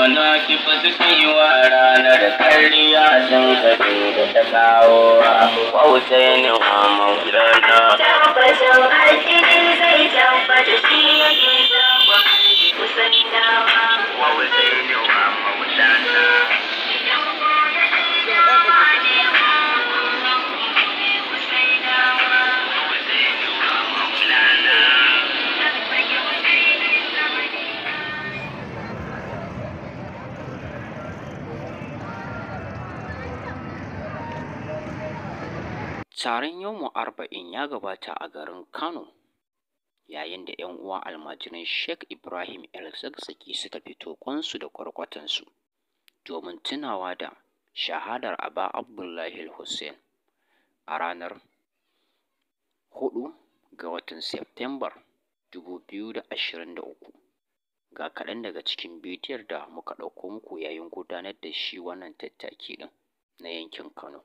Wana ki fasu kaiwa ranar kariya sun kafe da ta kawo wa Husaini wa Maulana. Tabbacin addini zai tabbata shi yake zaba Husainawa. Wa Husaini wa Maulana. Taron Yawmu Arba'in ya gabata a garin Kano, yayin da 'yan uwa almajiran Sheikh Ibrahim El-Zakzaky suka fito ƙwansu da ƙwarƙwatansu domin tunawa da shahadar Aba Abdullahi Hussein a ranar 4 ga watan Satumbar 2023. Ga kaɗan daga cikin bidiyon da muka ɗauko muku yayin gudanar da shi wannan tattaki ɗin na yankin Kano.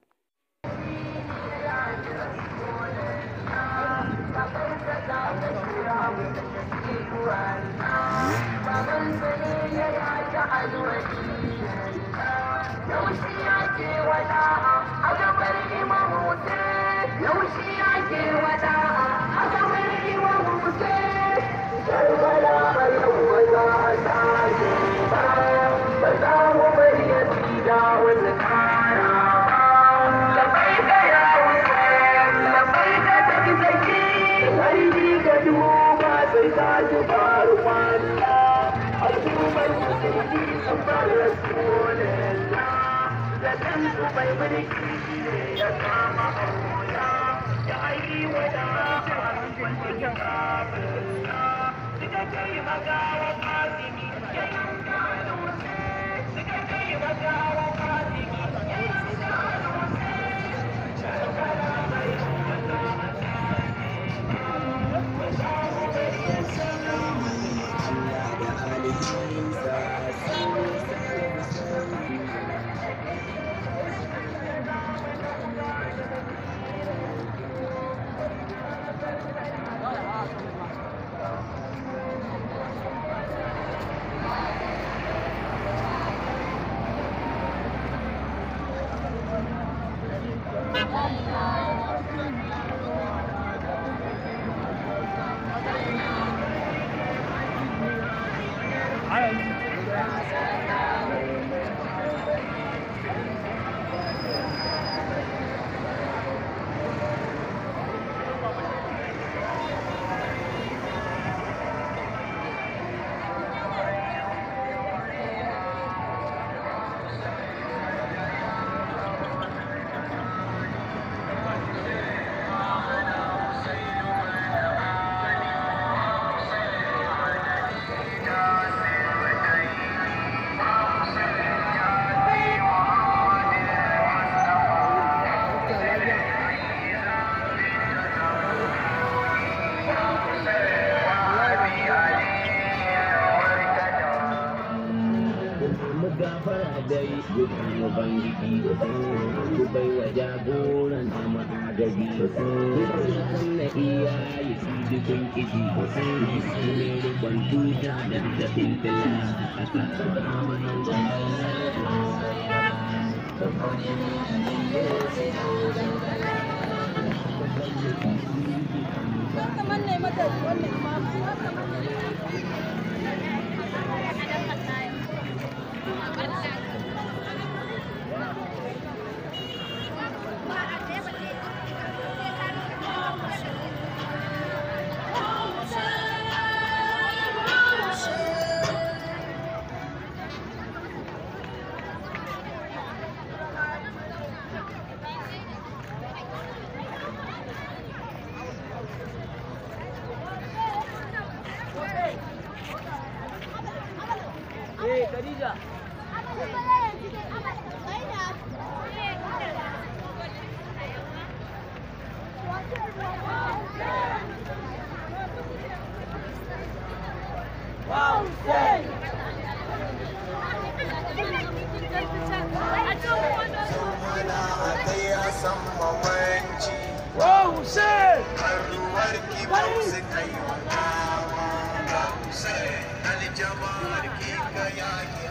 Ku bai wa jagoran jama'a gaji na iyaye su jikin kiji su ne rikon tuta da tafin fila a Jama'ar ki ka yaki.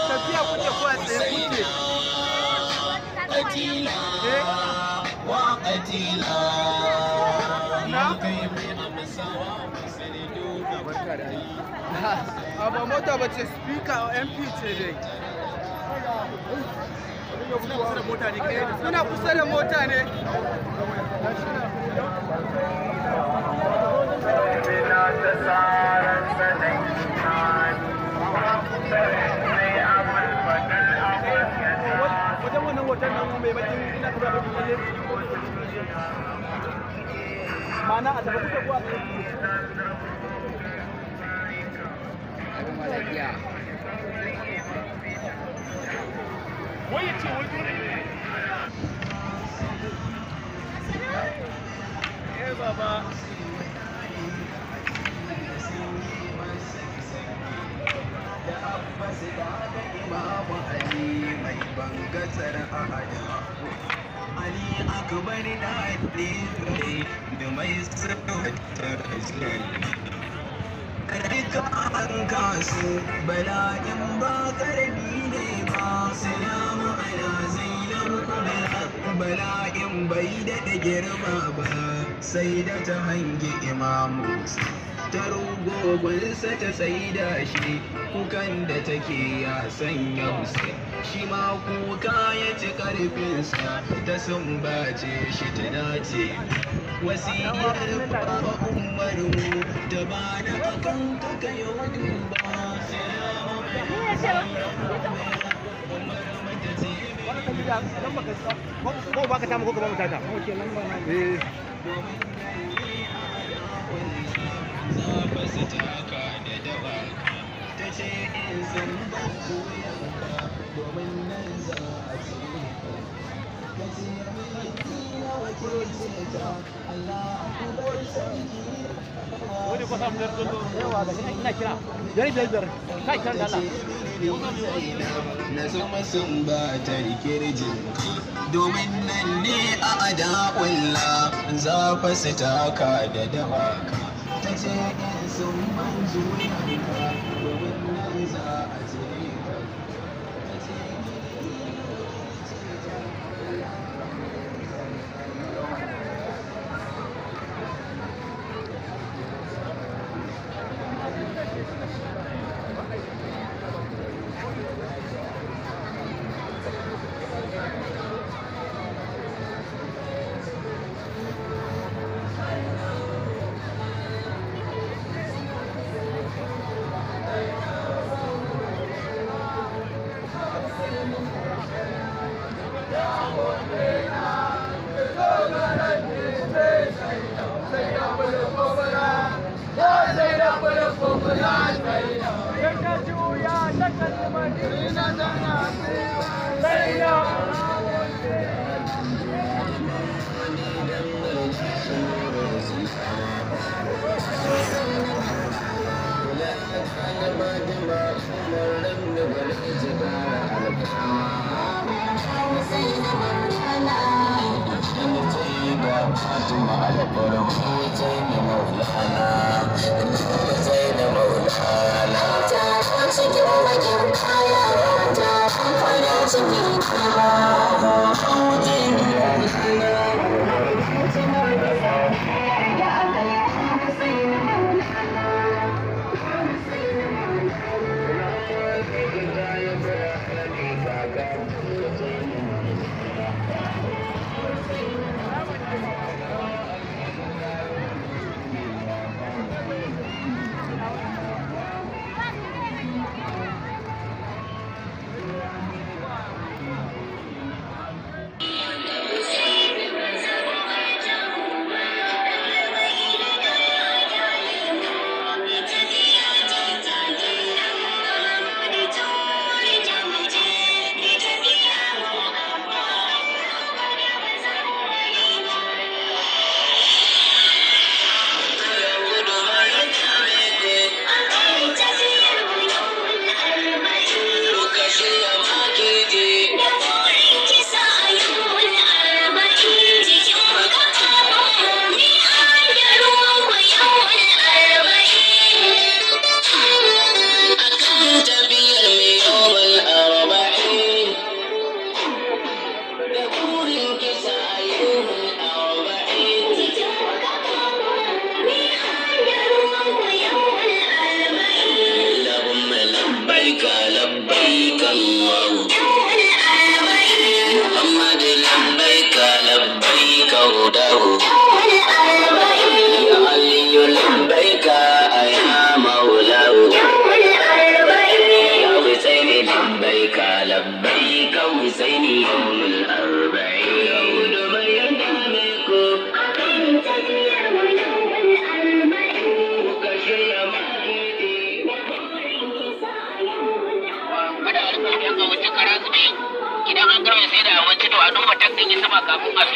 Tafiya kuke ko a tsaye kuke? A ba mota ba ce, speaker MP ce dai. Muna kusa da mota ne. Wajen wannan hoton nan mai bakin ina tafiya bakin waje. Ma'ana a tafi kuka ko a tsaye kuke? Eh baba. Ali akbar na da mai sarautar Karka an kasu bala'in ba karbi ne ba. Salamu ala Zainab kubra, bala'in bai daɗa girma ba, sai da ta hangi imamu ta rugogonsa ta tsaida shi, kukan da take ya sanya Hussein shi ma kuka ya ci karfinsa, ta sumbace shi ta dace wasiyar baba Umaru ta ba da akan kaka yau duba. Ko ba ka tamu ko ba mu tata? Eh. Zafa su taka da dawaka, ta ce in zan ban yanka domin nan za a ce ka ce mai na wakilce ta Allah akbar sarki. Wani ko samu dar dodo. Yawa ga ina kira. Biyar biyar biyar. Kai kira da Allah. Na zama sun ba ta kirjin, domin nan ne a ada'ulla za fa su taka da dawaka, ta ce in sun ban zuwanka domin nan za a ce ka ta ce.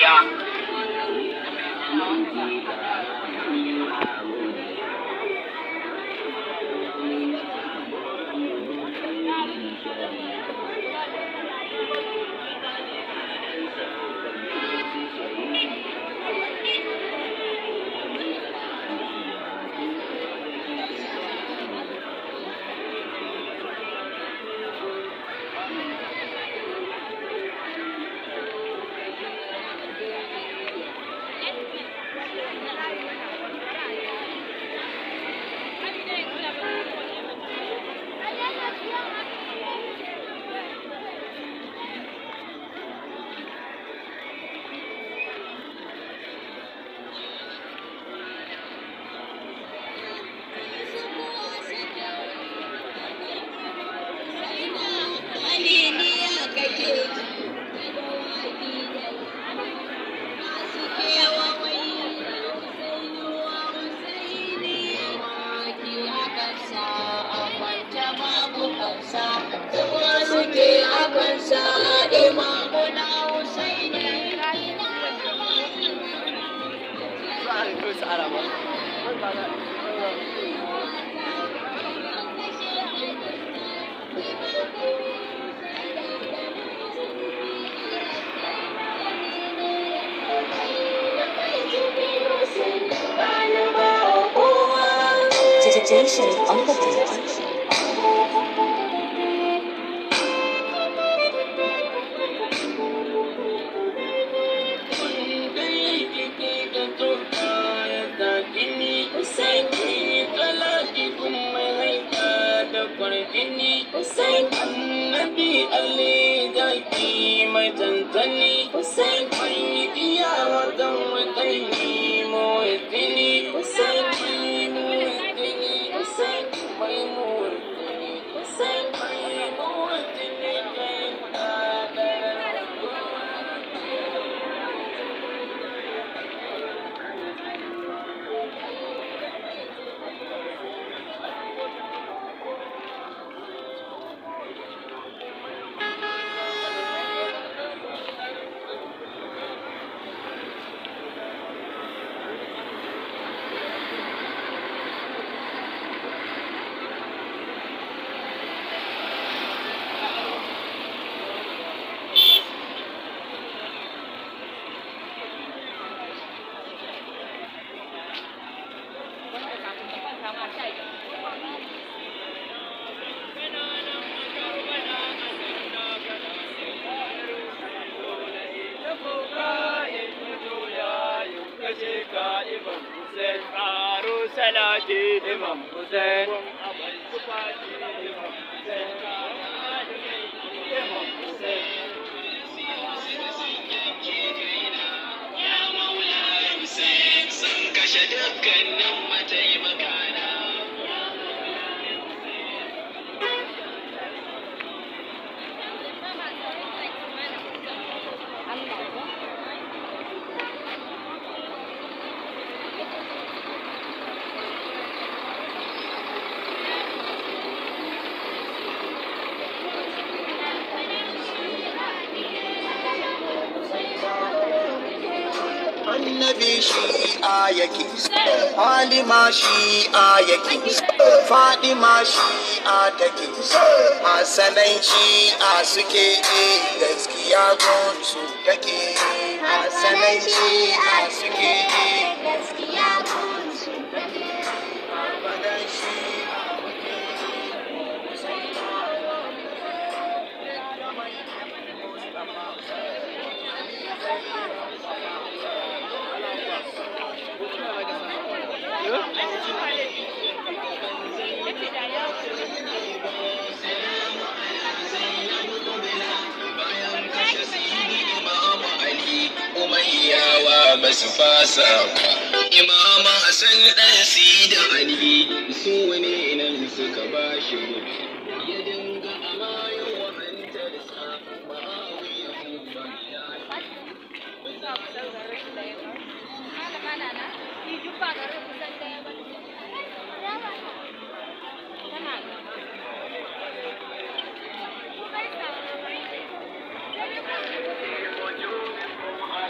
gaskiya. Jason on the beat. Annabi Ali zaki mai tantani Hussein mai iyawa dan wutani muwaddini Hussein mai muwaddini Hussein mai muwaddini Hussein mai muwaddini kai Imam Hussein Imam Hussein Ya Maula Hussein sun kashe dukkanin mataimakana. Annabi shi'a yake, Halima shi'a yake, Fadima shi'a take, Hassanai shi'a suke, gaskiya gunsu take, Hassanai shi'a suke, Gaskiya gunsu take. Abadan shi'a muke. Bayan kashe Sidi Imamu Ali, Umayyawa ba su fasa ba. Imam Hassan ɗan Sidi Ali, su ne nan suka ba shi wuri. Ya dinga amayo wa hantarsa, Muawiya kuma ya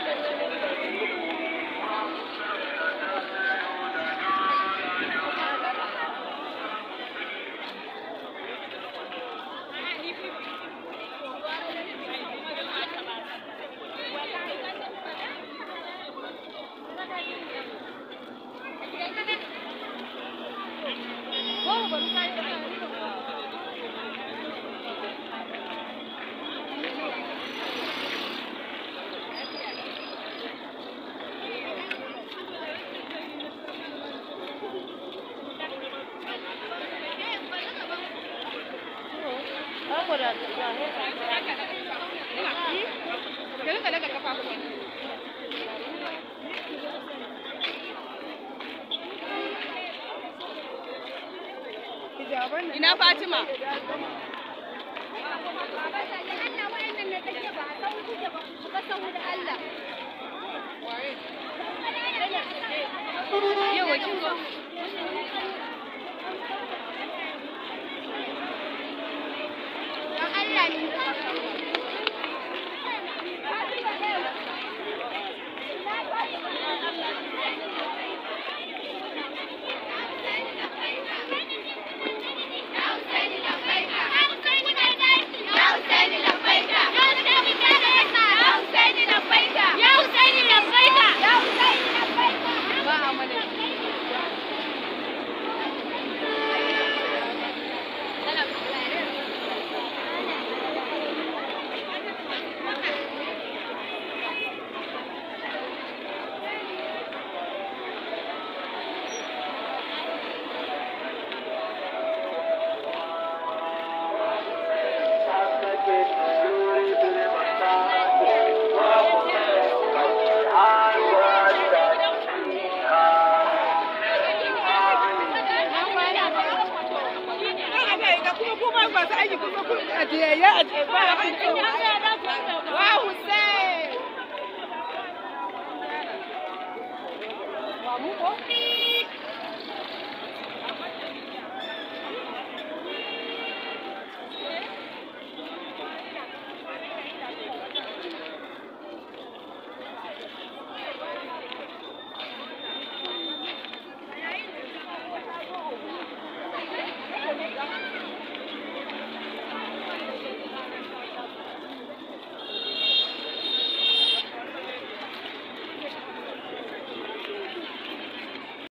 Thank you. Ina Fatima? Yawa kin zo. Ba a mana. Wa Hussein!